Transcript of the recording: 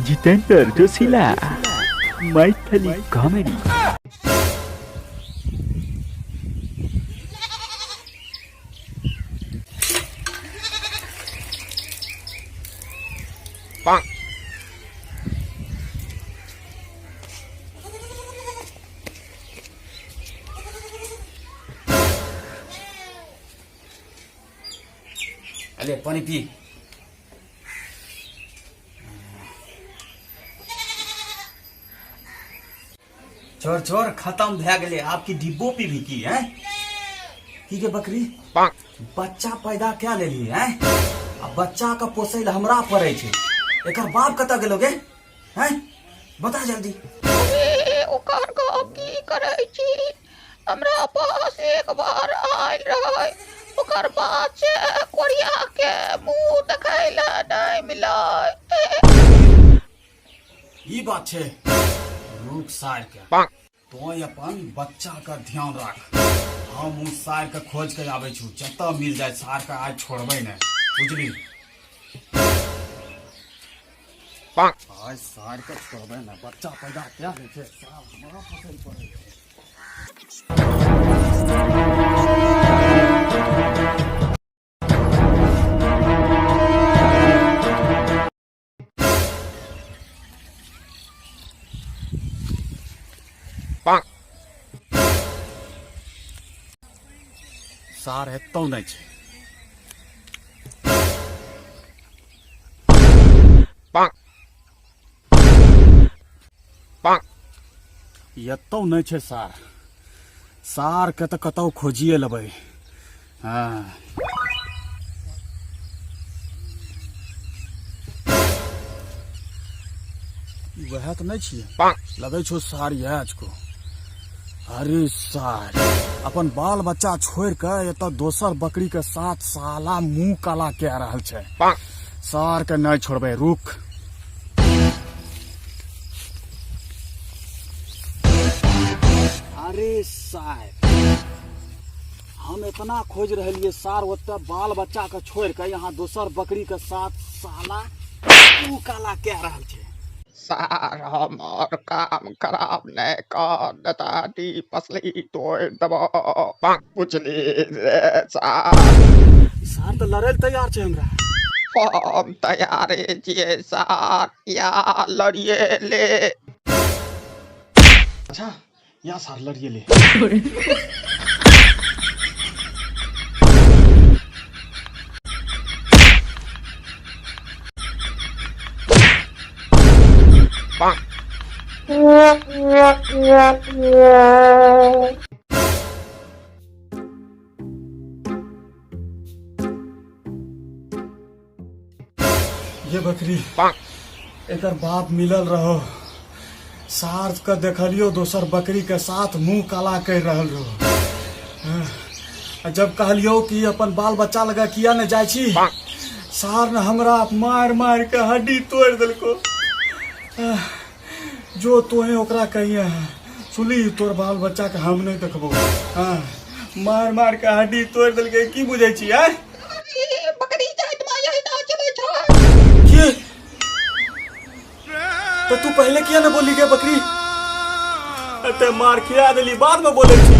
Jitendra Joshila Maithili comedy. अरे पानी पी। चोर चोर खत्म भए गेलै। आपकी डिब्बो पीबी की है की के बकरी बच्चा पैदा क्या लेली है? आ बच्चा के पोसै लए हमरा पड़ै छै। एकर बाप कतऽ गेलो गे? हैं, बता जल्दी। अरे ओकर गप की करै छी, हमरा पास एक बार आयल रहै, ओकर बाद से कोरिया के मुंह देखै लए नहि मिलै। ई बात छै, रुक सार के तो अपन बच्चा के ध्यान राख, हम उ सार के खोज के आबै छु, जतऽ मिल जाए सार के आज छोड़बै नहि, बुझली? आज सार के छोड़बै नहि, बच्चा पैदा क्या लै छै सार हमरा पसंद पड़ै छै। सार एतौ नहि छै। एतौ नहि छै सार। सार के तऽ कतौ खोजिए लेबै। हँ, वएह तऽ नहि छियै, लगै छौ सार इएह छौ। अरे सार अपन बाल बच्चा छोड़ के एतऽ दोसर बकरी के साथ साला मुंह काला कए रहल छै। सार के नहीं छोड़बै, रुक। अरे सार, हम इतना खोज रहलिए सार ओतऽ बाल बच्चा के छोड़ के यहाँ दोसर बकरी के साथ साला मुंह काला कए रहल छै। सार हमर काम खराब नहि कर देता, टी पसली तोड़ि देबो, बुझली रे सार? सार तऽ लड़ै लए तैयार छै हमरा। हम तैयारे छियै सार, या लड़िए ले। अच्छा या सार लड़िए ले। ये बकरी एकर बाप मिलल रहो, सार के देखलियो दोसर बकरी के साथ मुंह काला कर रहल रहो। हाँ, जब कहलियो कि अपन बाल बच्चा लगा किया ने जाय छी, सार ने हमरा मार मार के हड्डी तोड़ देलको। हाँ, जो तोहे ओकरा कहिए है, सुनली तोर बाल बच्चा के हम नहीं देखबो। हाँ, मार मार के हड्डी तोड़ देलकै, की बुझै छी आय? बकरी जाइत में यही ना चलै छै। की तो तू पहले किया ना बोली के बकरी? अते मार खिया देली, बाद में बोले छी।